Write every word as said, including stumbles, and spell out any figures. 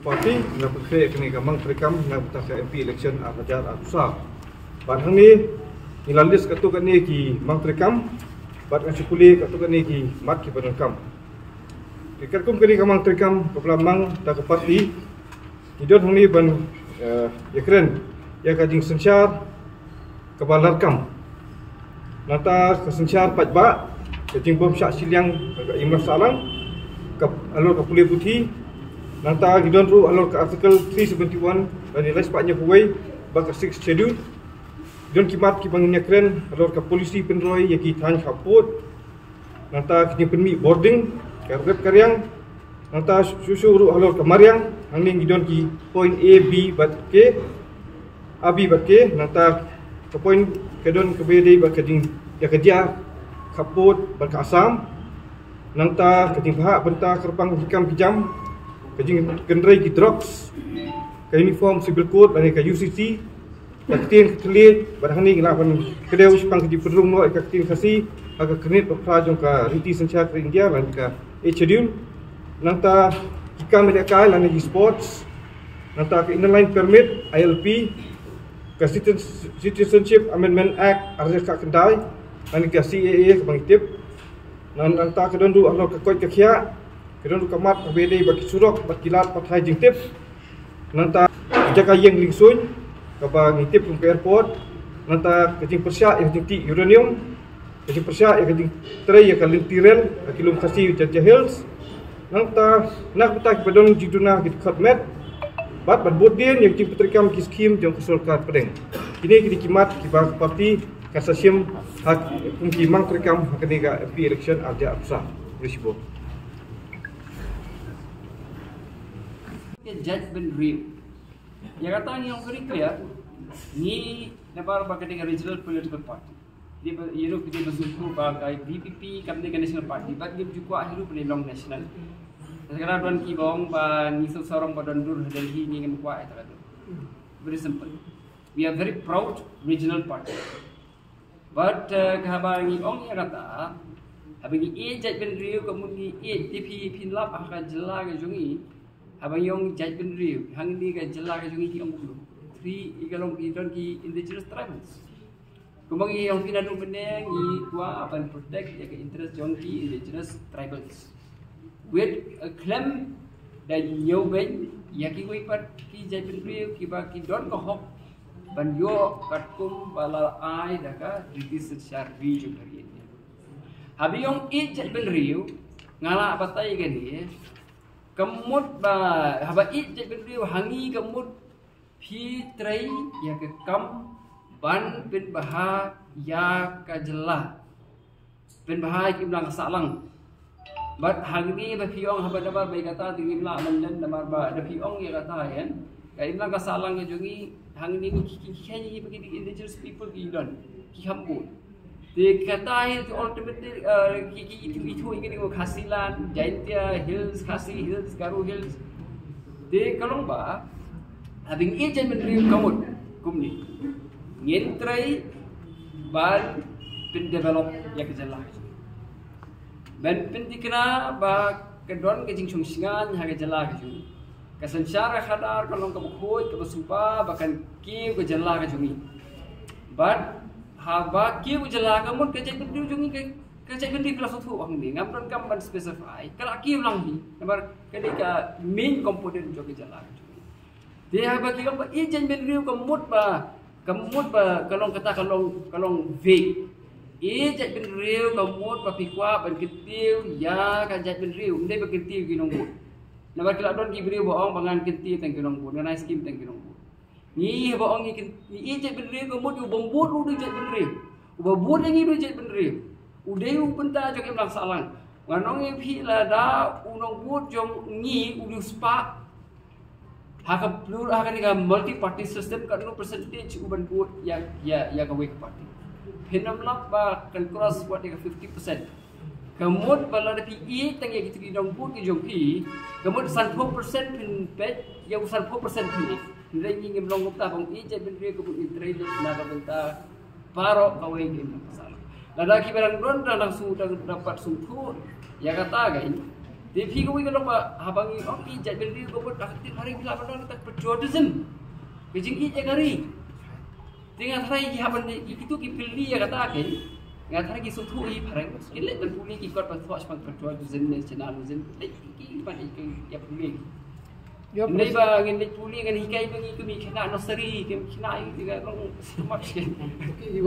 Party, nga pynkhre kane ka mang treikam, na bynta ka M P election ar hajar arphew saw. Bad hangne, ngi la list katto katne ki mang treikam, bad nga shu pule katto katne ki mat ki ba donkam. Ki katkum kane ka mang treikam, ka ba la mang da ka party, ngi don hangne ban, eh, ïakren ïa ka jingsynshar, ka ba larkam. Nangta ka synshar paidbah, ka jingbym shah shiliang ka imlang sahlang, ka halor ka pule puthi. Nangta ki don ruh halor ka Article three seventy-one, lane lai spah hynñiewphew wei, bad ka Sixth Schedule. Ki don ki mat ki ba ngin ïakren halor ka policy pynroi ïa ki thaiñ khappud. Nangta ka jingpynmih bording, ka rep ka riang. Nangta shuh shuh ruh halor ka mariang, hangne ngi don ki point A, B bad K, A, B bad K. Nangta ka point ka don ka ba ïadei bad ka jing, ïa ka jia khappud bad ka Assam. Nangta ka jingbthah bynta kyrpang ki kam ki jam, ka jingkynrei ki drugs, ka Uniform Civil Code lane ka U C C, ka ktien ka thylliej, bad hangne ngi lah ban kdew shaphang ka jingpynrung noh ïa ka ktien Khasi ha ka khyrnit ba phra jong ka riti synshar ka India lane ka Eighth Schedule. Nangta ki kam ïalehkai lane ki sports. Nangta ka Inner Line Permit, I L P, ka Citizen-, Citizenship Amendment Act ar hajar khyndai lane ka C A A ka ba ngi tip. Nang, nangta ka don ruh halor ka koit ka khiah, ka don ruh ka mat ka ba ïadei bad ki surok bad ki lad pathai jingtip. Nangta jaka ïeng liengsuiñ, ka ba ngi tip kum ka airport. Nangta ka jingpyrshah ïa ka jingtih uranium, ka jingpyrshah ïa ka jingtrei ïa ka lynti rel ha ki lum Khasi Jaintia Hills. Nangta na ka bynta ki ba don jingduna ki dkhot met, bad ban bud dien ïa ka jingpyntreikam ki skhim jong ka sorkar pdeng. Kine ki dei ki mat ki ba ka party kan sa shim ha kum ki mang treikam ha kane ka M P election ar hajar arphew saw. Khublei shibun. Ka jaitbynriew. Ïa kata ngi ong very clear, ngi nabar ba ka dei ka regional political party. Dei ba, ïa ruh ka dei ba sngewthuh ba ka V P P kam dei ka national party, bad ngim ju kwah hi ruh ban long national. Te ka don ki ba ong ba ngi sngewsarong ba don dur ha Delhi, ngi ngim kwah ïa kata ka dur. Very simple. We are very proud regional party. But, uh, ka haba ngi ong ïa kata, haba ngi ïeit jaitbynriew, ka mut ngi ïeit, te phi, phin lap ha ka jylla ka jong ngi. Haba ngi ong jaitbynriew, hangne ka jylla ka jong ngi ki ong kumno? Three, i ka long ki don ki indigenous tribals. Kumba ngi ong phi naduh mynne, ngi kwah ban protect ïa ka interest jong ki indigenous tribals. Wit, uh, khlem da ñiewbeiñ ïa kiwei pat ki jaitbynriew kiba ki don ka hok ban ïoh katkum ba la ai da ka riti synshar ri jong ka ri India. Haba ïong ïeit jaitbynriew, nga la batai kane, ka mut ba, haba ïeit jaitbynriew ha ngi ka mut phi trei ïa ka kam ban pynbha ïa ka jylla. Pynbha ïa ka imlang ka sahlang. Bad hangne ba phi ong haba nabar ba ïa kata te ngim lah ban len nabar ba da phi ong ïa kata ïa ka imlang ka sahlang ka jong ngi hangne ki, ki, ki, ki, ki indigenous people ki don ki kham bun. Te kata hi te ultimately, eh, ki, ki, ki, ki, ki, ki Khasi Land, Jaintia Hills, Khasi Hills, Garo Hills. Te ka long ba, ha ding i jaitbynriew ka mut kumne. Ngin trei ban pyndevelop ïa ka jylla. Ban pynthikna ba ka don ka jingshongshngaiñ ha ka jylla ka jong ngi. Ka synshar ka khadar ka long kaba khuid kaba suba ba kan kiew ka jylla ka jong ngi. Bad haba kiew ka jylla ka mut ka jaitbynriew jong ngi ka, ka jaitbynriew ka la sngewthuh hangne. Ngam donkam ban specify. Ka la kiew lang hi. Namar ka dei ka main component jong ka jylla ka jong ngi. Te haba ki ong ba i jaitbynriew ka mut ba, ka mut ba, ka long kata ka long, ka long vague. I jaitbynriew ka mut ba phi kwah ban kyntiew ïa ka jaitbynriew, ym dei ba kyntiew ki nongbud. Namar ki la don ki briew ba ong ba ngan kyntiew tang ki nongbud, ngan ai skim tang ki nongbud. Ngi haba ong ngi kyn-, ngi i jaitbynriew ka mut u bym bud u dei jaitbynriew. Uba bud ïa ngi u dei jaitbynriew. U dei u bynta jong ka imlang sahlang. Ngan ong ïa phi lada u nongbud jong ngi u dei u spah Ha ka plural, ha kane ka multi party system, katno percentage u ban vote ïa, ïa, ïa kawei ka party? Phin ym lah ba kan cross wat ïa ka fifty percent. Ka mut ba lada phi ïeit tang ïa kitu ki nongbuh ki jong phi, ka mut sanphew percent phin peit, ïa u sanphew percent phin ïeit. Hynrei ngi ngim long kumta, ba ngin ïeit jaitbynriew ka mut ngin trei lut na ka bynta baroh kawei ka imlang ka sahlang. Lada kiba dang don dang, dang shu, dang, dang pat sngewthuh ïa kata kein, te phi kawei ka long ba haba ngi ong ïeit jaitbynriew ka mut da ka ktien phareng phi lah ban ong kata patriotism, ka jingïeit ïa ka ri. Te nga tharai ki haba ne, ki, kitu ki pule ïa kata kein, nga tharai ki sngewthuh hi phareng. Ki leit ban pule, ki kot ban thoh shaphang patriotism ne nationalism. Leit ki ban ïa, ïa pule. Ïa, hynrei ba ngin leit pule ngan hikai ba ngi kum ki khynnah nursery, kum ki khynnah ïa, ïa, long too much kein. Okay, ïa,